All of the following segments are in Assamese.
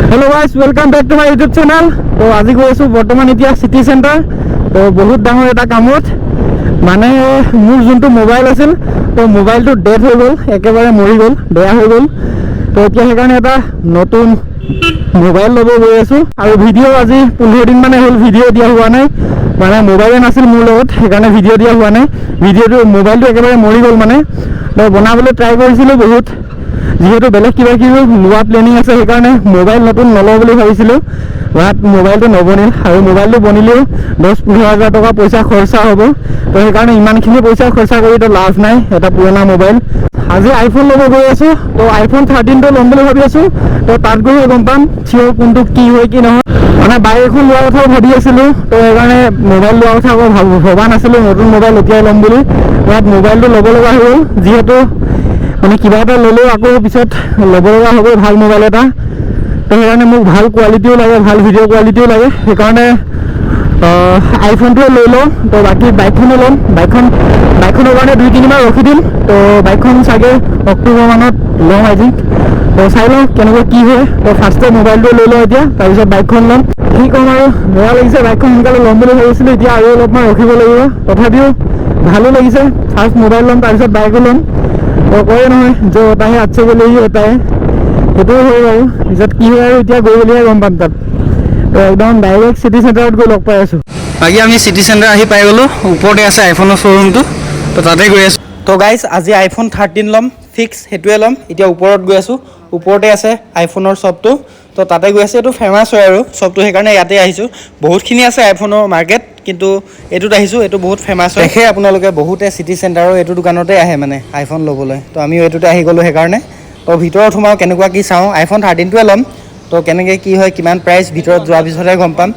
Hello guys, welcome back to my YouTube channel. তো আজি গৈ আছোঁ বৰ্তমান এতিয়া চিটি চেণ্টাৰ। তো বহুত ডাঙৰ এটা কামত, মানে মোৰ যোনটো মোবাইল আছিল, তো মোবাইলটো ডেথ হৈ গ'ল, একেবাৰে মৰি গ'ল, বেয়া হৈ গ'ল। তো এতিয়া সেইকাৰণে এটা নতুন মোবাইল ল'ব গৈ আছোঁ। আৰু ভিডিঅ' আজি 15 দিন মানে হ'ল ভিডিঅ' দিয়া হোৱা নাই, মানে মোবাইলে নাছিল মোৰ লগত, সেইকাৰণে ভিডিঅ' দিয়া হোৱা নাই। ভিডিঅ'টো মোবাইলটো একেবাৰে মৰি গ'ল। মানে তো বনাবলৈ ট্ৰাই কৰিছিলোঁ বহুত, যিহেতু বেলেগ কিবা কিবি লোৱা প্লেনিং আছে, সেইকাৰণে মোবাইল নতুন নলওঁ বুলি ভাবিছিলোঁ। বাট মোবাইলটো নবনিল, আৰু মোবাইলটো বনিলেও 10-15 হাজাৰ টকা পইচা খৰচা হ'ব। তো সেইকাৰণে ইমানখিনি পইচা খৰচা কৰিতো লাভ নাই এটা পুৰণা মোবাইল। আজি আইফোন ল'ব গৈ আছোঁ। তো আইফোন 13টো ল'ম বুলি ভাবি আছোঁ। তো তাত গৈহে গম পাম চিয়'ৰ কোনটো কি হয় কি নহয়। মানে বাইক এখন লোৱাৰ কথাও ভাবি আছিলোঁ, তো সেইকাৰণে মোবাইল লোৱাৰ কথা আকৌ ভবা নাছিলোঁ নতুন মোবাইল এতিয়াই ল'ম বুলি। বাট মোবাইলটো ল'ব লগা হৈ গ'ল, যিহেতু মানে কিবা এটা ল'লেও আকৌ পিছত ল'ব লগা হ'ব ভাল মোবাইল এটা। তো সেইকাৰণে মোক ভাল কোৱালিটিও লাগে, ভাল ভিডিঅ' কোৱালিটিও লাগে, সেইকাৰণে আইফোনটোৱে লৈ লওঁ। তো বাকী বাইকখনো ল'ম। বাইকখনৰ কাৰণে 2-3 মাহ ৰখি দিম। তো বাইকখন চাগে অক্টোবৰ মানত ল'ম আই থিংক। তো চাই লওঁ কেনেকুৱা কি হয়। তো ফাৰ্ষ্টে মোবাইলটো লৈ লওঁ এতিয়া, তাৰপিছত বাইকখন ল'ম। কি ক'ম আৰু, বেয়া লাগিছে, বাইকখন সোনকালে ল'ম বুলি ভাবিছিলোঁ, এতিয়া আৰু অলপমান ৰখিব লাগিব। তথাপিও ভালো লাগিছে, ফাৰ্ষ্ট মোবাইল ল'ম, তাৰপিছত বাইকো ল'ম। তো কয়ে নহয়, जो होता है अच्छे के लिए ही होता है, সেইটোও হয় বাৰু। পিছত কি হয় আৰু এতিয়া গৈ গ'লেহে গম পাম তাত। তো একদম ডাইৰেক্ট চিটি চেণ্টাৰত গৈ লগ পাই আছোঁ। বাকী আমি চিটি চেণ্টাৰ আহি পাই গ'লোঁ। ওপৰতে আছে আইফোনৰ শ্ব'ৰুমটো, তো তাতে গৈ আছোঁ। তো গাইজ, আজি আইফোন 13 ল'ম, ফিক্স, সেইটোৱে ল'ম। এতিয়া ওপৰত গৈ আছোঁ, ওপৰতে আছে আইফোনৰ শ্বপটো, তো তাতে গৈ আছোঁ। এইটো ফেমাছ হয় আৰু শ্বপটো, সেইকাৰণে ইয়াতে আহিছোঁ। বহুতখিনি আছে আইফোনৰ মাৰ্কেট, কিন্তু এইটোত আহিছোঁ, এইটো বহুত ফেমাছ হয়। দেখে আপোনালোকে, বহুতে চিটি চেণ্টাৰৰ এইটো দোকানতে আহে মানে আইফোন ল'বলৈ। তো আমিও এইটোতে আহি গ'লোঁ সেইকাৰণে। তো ভিতৰত সোমাওঁ, কেনেকুৱা কি চাওঁ। আইফোন 13টোৱে ল'ম। তো কেনেকৈ কি হয়, কিমান প্ৰাইচ, ভিতৰত যোৱাৰ পিছতহে গম পাম।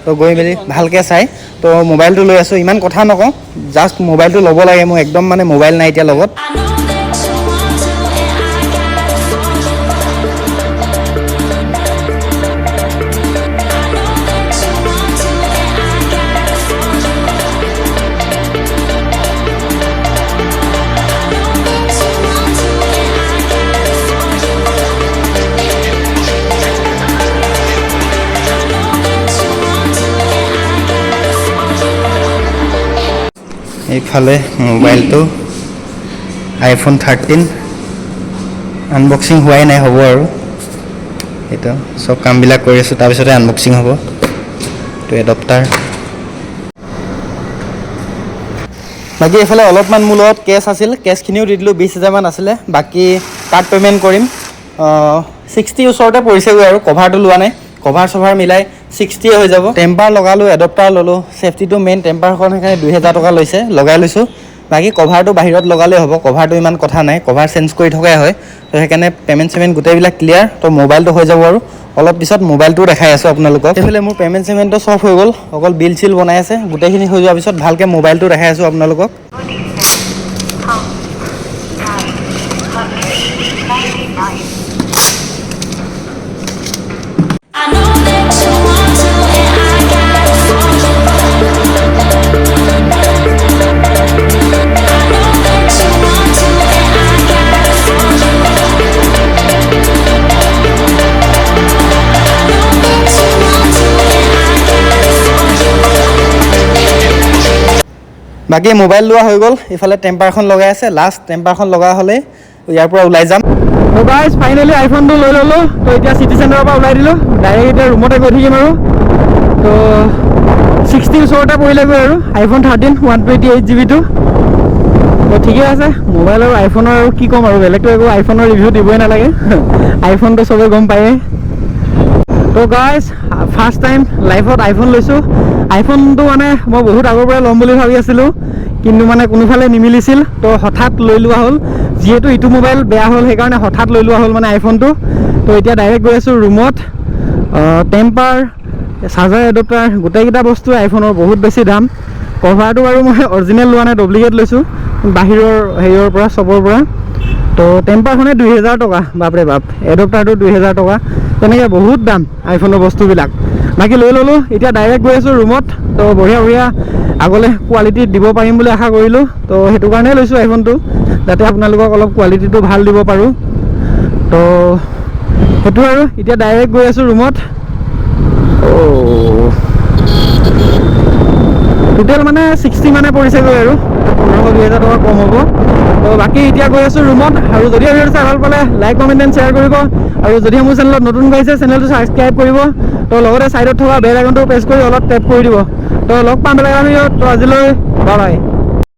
তো গৈ মেলি ভালকৈ চাই তো মোবাইলটো লৈ আছোঁ। ইমান কথা নকওঁ, জাষ্ট মোবাইলটো ল'ব লাগে মোৰ একদম, মানে মোবাইল নাই এতিয়া লগত। I know that you want to, and I got it for you. I know that you want to, and I got it for you. I know that you want to, and I got it for you. I know that you want to, and I got it for you. এইফালে মোবাইলটো আইফোন 13, আনবক্সিং হোৱাই নাই, হ'ব আৰু। এইটো চব কামবিলাক কৰি আছোঁ, তাৰপিছতে আনবক্সিং হ'ব। এইটো এডপ্টাৰ। বাকী এইফালে অলপমান মোৰ লগত কেছ আছিল, কেছখিনিও দি দিলোঁ, 20 হাজাৰমান আছিলে। বাকী কাৰ্ড পে'মেণ্ট কৰিম। 60 ওচৰতে পৰিছেগৈ আৰু, কভাৰটো লোৱা নাই, কভাৰ চভাৰ মিলাই 60য়ে হৈ যাব। টেম্পাৰ লগালোঁ, এডপ্টাৰ ল'লোঁ, ছেফটিটো মেইন। টেম্পাৰখন সেইকাৰণে 2000 টকা লৈছে, লগাই লৈছোঁ। বাকী কভাৰটো বাহিৰত লগালেই হ'ব, কভাৰটো ইমান কথা নাই, কভাৰ চেঞ্জ কৰি থকাই হয়। তো সেইকাৰণে পে'মেণ্ট চেমেণ্ট গোটেইবিলাক ক্লিয়াৰ, তো মোবাইলটো হৈ যাব আৰু অলপ পিছত মোবাইলটোও দেখাই আছোঁ আপোনালোকক। এইফালে মোৰ পে'মেণ্ট চেমেণ্টটো চব হৈ গ'ল, অকল বিল চিল বনাই আছে। গোটেইখিনি হৈ যোৱাৰ পিছত ভালকৈ মোবাইলটো দেখাই আছোঁ আপোনালোকক। 999. I know that you want to, and I got it for you. I know that you want to, and I got it for you. I know that you want to, and I got it for you. বাকী মোবাইল লোৱা হৈ গ'ল, ইফালে টেম্পাৰখন লগাই আছে। লাষ্ট টেম্পাৰখন লগা হ'লে ইয়াৰ পৰা ওলাই যাম। তো গাইজ, ফাইনেলি আইফোনটো লৈ ল'লোঁ। তো এতিয়া চিটি চেণ্টাৰৰ পৰা ওলাই দিলোঁ, ডাইৰেক্ট এতিয়া ৰুমতে গৈ থাকিম আৰু। তো 60ৰ ওচৰতে পৰিলেগৈ আৰু আইফোন 13 128 জিবিটো। তো ঠিকে আছে মোবাইল। আৰু আইফোনৰ আৰু কি ক'ম আৰু, বেলেগটো একো আইফোনৰ ৰিভিউ দিবই নালাগে, আইফোনটো চবেই গম পায়েই। তো গাইজ, ফাৰ্ষ্ট টাইম লাইফত আইফোন লৈছোঁ। আইফোনটো মানে মই বহুত আগৰ পৰাই ল'ম বুলি ভাবি আছিলোঁ, কিন্তু মানে কোনোফালে নিমিলিছিল। তো হঠাৎ লৈ লোৱা হ'ল, যিহেতু ইটো মোবাইল বেয়া হ'ল, সেইকাৰণে হঠাৎ লৈ লোৱা হ'ল মানে আইফোনটো। তো এতিয়া ডাইৰেক্ট গৈ আছোঁ ৰুমত। টেম্পাৰ, চাৰ্জাৰ, এডপ্টাৰ, গোটেইকেইটা বস্তু আইফোনৰ বহুত বেছি দাম। কভাৰটো বাৰু মই অৰিজিনেল লোৱা নাই, ডুপ্লিকেট লৈছোঁ বাহিৰৰ হেৰিয়ৰ পৰা, শ্বপৰ পৰা। তো টেম্পাৰখনে 2000 টকা, বাপৰে বাপ। এডপ্টাৰটো 2000 টকা, তেনেকৈ বহুত দাম আইফোনৰ বস্তুবিলাক। বাকী লৈ ল'লোঁ, এতিয়া ডাইৰেক্ট গৈ আছোঁ ৰুমত। তো বঢ়িয়া বঢ়িয়া আগলৈ কোৱালিটি দিব পাৰিম বুলি আশা কৰিলোঁ। তো সেইটো কাৰণেই লৈছোঁ আইফোনটো, যাতে আপোনালোকক অলপ কোৱালিটিটো ভাল দিব পাৰোঁ। তো সেইটো আৰু এতিয়া ডাইৰেক্ট গৈ আছোঁ ৰুমত। অ' টোটেল মানে 60 মানে পৰিছেগৈ আৰু 1500 2000 টকা কম হ'ব। তো বাকী এতিয়া গৈ আছোঁ ৰুমত। আৰু যদি ভিডিঅ'টো চাই ভাল পালে, লাইক, কমেণ্ট এণ্ড শ্বেয়াৰ কৰিব। আৰু যদি মোৰ চেনেলত নতুন আহিছে, চেনেলটো ছাবস্ক্ৰাইব কৰিব। তো লগতে ছাইডত থকা বেল আইকনটো প্ৰেছ কৰি অলপ টেপ কৰি দিব। তো লগ পাম বেলেগ এটা ভিডিঅ'ত। তো আজিলৈ বাই বাই।